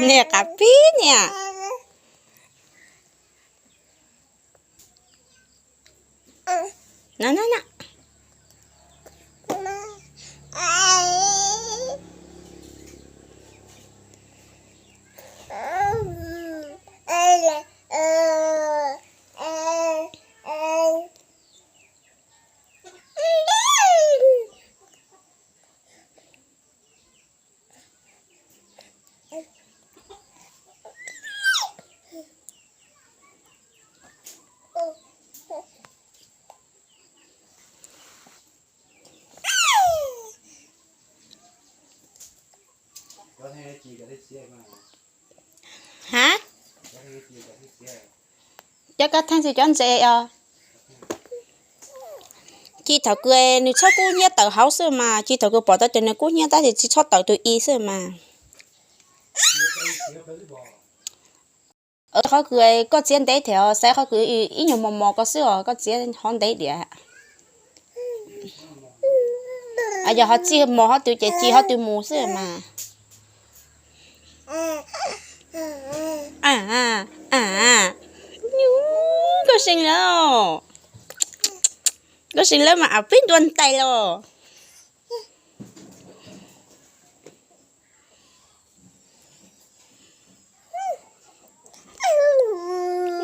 Niam qab pib niam. No no no. Ha? Cov koj theej tsis cov ntses os. Ci thaum kws nws txhob kub hnyiab tawm hauv xwb mas, ci thaum kws pom tau tias nws kub hnyiab tab sis tsis txhob tawm tus i xwb mas. Qhov kws koj txiav ntev thiab os, xaiv qhov kws ib nyuag mos mos ko xwb os, koj txiav hov ntev diam. Yog ho txij mos hov twg ces ci hov twg mus xwb mas. Koj seev lawm, koj seev lawm mas av peb ntua ntais los.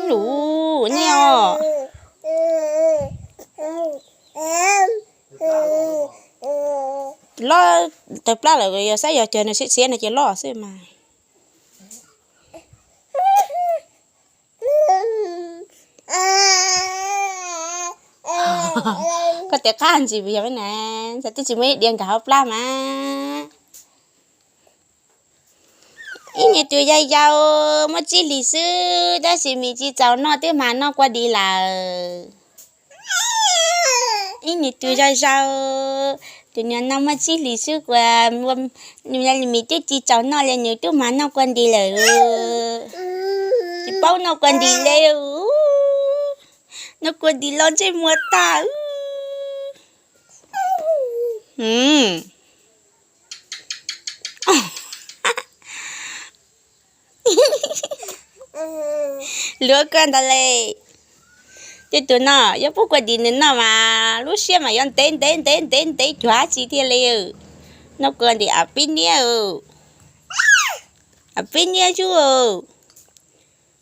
Lus nej os. Loj tawg plab lawm, yog saib yog cog nws siab siab no ces loj xwb mas. Koj tes qab ntsis yog na, twb tsis muaj ib diav nkag hauv plab mas. Ib niag tus yau yau muaj tsib hlis xwb tab sis mis tsis txaus noj twb mag noj kua dis lawm. Ib niag tus yau yau, tus niag no muaj tsib hlis xwb kuas mis twb tsis txaus noj li nws twb mag noj kua dis lawm. Tsis paub noj kua dis li. Noj kua dis los ntsej muag tag. Luag koj ntag le. Tej tus no yuav pub kua dis nws noj mas lub siab mas yuav ntev ntev ntev ntev ntev cuag dab tsi thiaj li. Noj kua dis av pib niab, av pib niab xwb.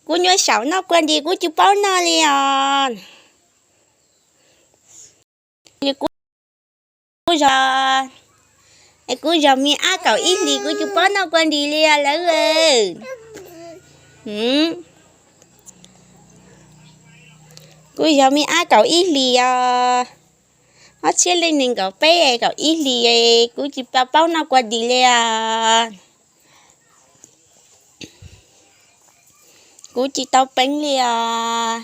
Kuv nyuam saum noj kua dis kuv tsis paub noj li os. Kuv, kuv zog, kuv zog me ab kaum ib hlis kuv tsis paub noj kua dis li lawm. Kuv yog me ab kaum ib hlis os, ob txhiab leej nees nkaum peb kaum ib hlis, kuv tsis tau paub noj kua dis li os. Kuv tsis tau peev li os.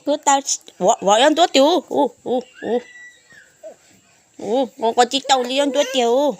Kuv tau, ua yuav ntuav tiag, ua qhov tsis tau li yuav ntuav tiag.